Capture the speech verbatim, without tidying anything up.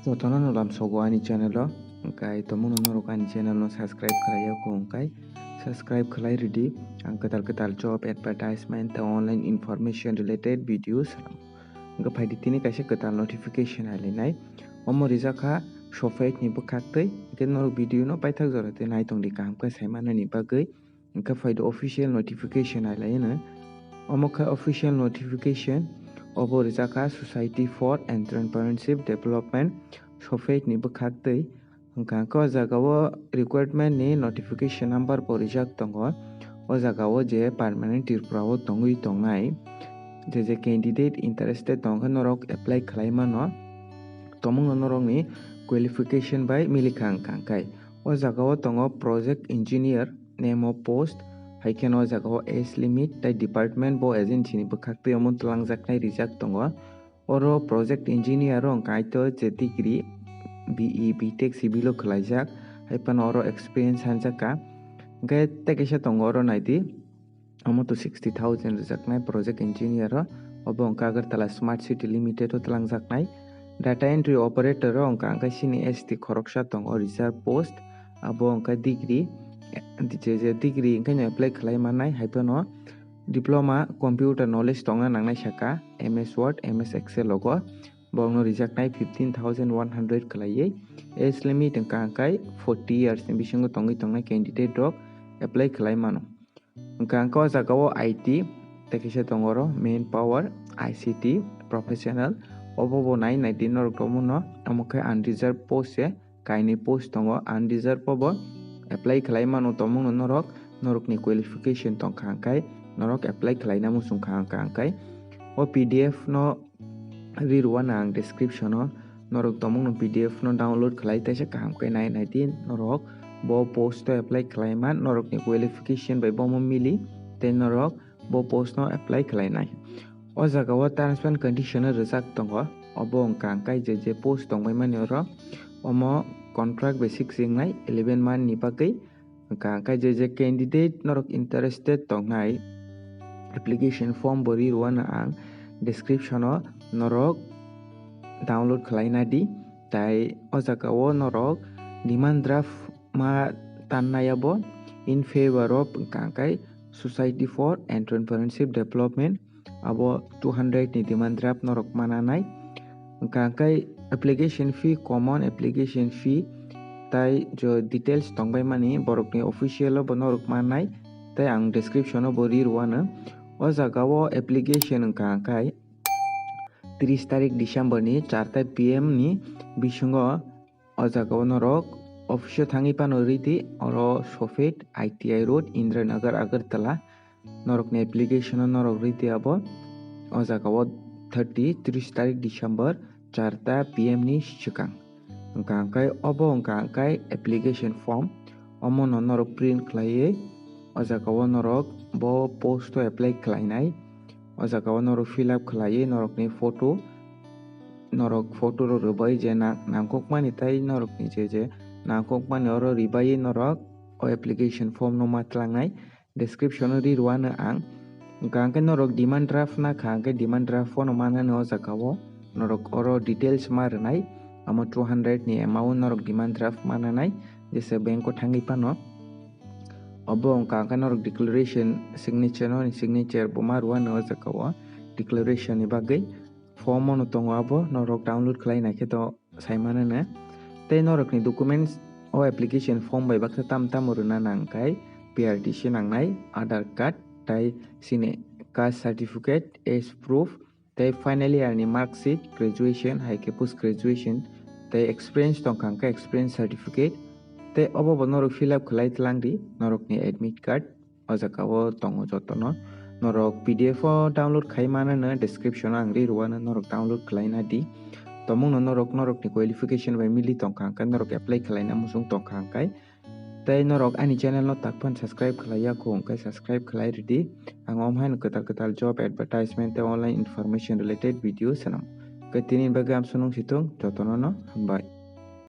Jotono no lamsogo ani channel o, hwnkhe tomungno norok ani channel no subscribe khlai ya kho hwnkhe subscribe khlai rwdi. Ang kwtal kwtal job advertisement tei online information related videos. Hwnkhe phaidi tini kaisa kwtal notification hai lainai. Omo rijak kha Sofate ni bwkhak twi, hwnkhe norok video no paithak jora twi naitongdi kaham khe saimanani bagwi. Hwnkhe phaidi official notification hai laino. Omo khe official notification, obo rijak kha Society for Entrepreneurship Development, Sofate ni bwkhak twi. Hwnkhe o jaga o recruitment ni notification number bo rijak tongo. O jaga o je permanent Tripura o tongwi tongnai je je candidate interested tongkhe norok apply khlai mano. Tomungno norokni qualification bai milikha hwnkha hwnkhe. O jaga o tongo project engineer, name of post, hai kheno o jaga o age limit tei department bo agency ni bwkhak twi omo twlangjaknai rijak tongo. Oro project engineer o hwnkha aito je degree B E, B Tech civil o khwlaijak, hai phano oro experience hanjakha. Hwnkhe tei kaisa tongo oro naidi, omo to sixty thousand rwjaknai project engineer o, obo hwnkha Agartala Smart City Limited o twlangjaknai. Data entry operator o hwnkha hwnkhe sini S T khoroksa tongo reserve post, abo hwnkha degree, je je degree hwnkhe no apply khlai mannai, hai phano diploma computer knowledge tongna nangnai saka, M S Word, M S Excel logo. Borokno rijaknai fifteen thousand one hundred khwlaiwi. Age limit hwnkha hwnkhe forty years ni bisingo tongwi tongnai candidate rok apply khlai mano. Hwnkha hwnkhe o jaga o I T tei kisa tongo oro, main power, I C T professional. Obo bo nai nai di norok tongmano, omo khe unreserved post se. Kainwi post tongo unreserved o bo apply khlai mano, tongmungno norok, norokni qualification tongkha hwnkhe norok apply khlaina muchungkha hwnkha hwnkhe o P D F no ri rwano ang description o, norok tongmungno P D F no download khlai taisa kaham khe nai nai di norok bo post o apply khlai man, norokni qualification bai bomo mili tei norok bo post no apply khlainai. O jaga o terms and condition rwjak tongo, obo wngkha hwnkhe je je post tongbaimani oro omo contract basis wngnai eleven month ni bagwi, wngkha hwnkhe je je candidate norok interested tongnai application form bo ri rwano ang description o, norok download khlaina di. Tai o jaga o norok demand draft ma tannai abo in favor of hwnkha hwnkhe Society for Entrepreneurship Development, abo two hundred ni demand draft norok mananai. Hwnkha hwnkhe application fee, common application fee, tai jo details tongbaimani borokni official o bo norok mannai, tai ang description o bo ri rwano. O jaga o application wngkha hwnkhe tris tarik December ni charta P M ni bisingo o jaga o norok office o thangwi phano ridi, oro Sofate I T I Road, Indiranagar, Agartala. Norokni application o norok ridi abo o jaga o thirty, tris tarik December charta P M ni swkang. Hwnkha hwnkhe obo wngkha hwnkhe application form, omono norok print khlaiwi o jaga o norok bo post o apply khlainai. O jaga o norok fill up khlaiwi norokni photo, norok photo rok rwbai je na-, nangkukmani tei norokni je je nangkukmani oro ribaiwi norok o application form no ma tlangnai. Description o ri rwano ang. Hwnkha hwnkhe norok demand draft nakha hwnkhe demand draft phano manani o jaga o norok oro details ma rwnai. Amo two hundred ni amount norok demand draft mananai jesa bank o thangwi phano. Obo wngkha hwnkhe norok declaration signature, noni signature bo ma rwano o jaga o declaration ni bagwi. Form ono tongo abo norok download khlai naikhe to saimanano. Tei norokni documents o application form bai baksa tam tamo rwna nang khai P R T C nangnai, Aadhaar card, tai sini caste certificate, age proof, tei final year ni mark sheet, graduation hai khe post graduation, tei experience tongkha hwnkhe experience certificate, tei obo bo norok fill up khlai tlangdi norokni admit card. O jaga o tongo jotono. Norok P D F o download khai manano, description o ang ri rwano, norok download khlaina di. Tomungno norok norokni qualification bai mili tongkha hwnkhe norok apply khlaina muchung tongkha hwnkhe. Tei norok ani channel no tak phan subscribe khlai ya kho hwnkhe subscribe khlai ridi. Ang om haino kwtal kwtal job advertisement tei online information related video swnam. Hwnkhe tini bagwi amsonong situng, jotono no hambai.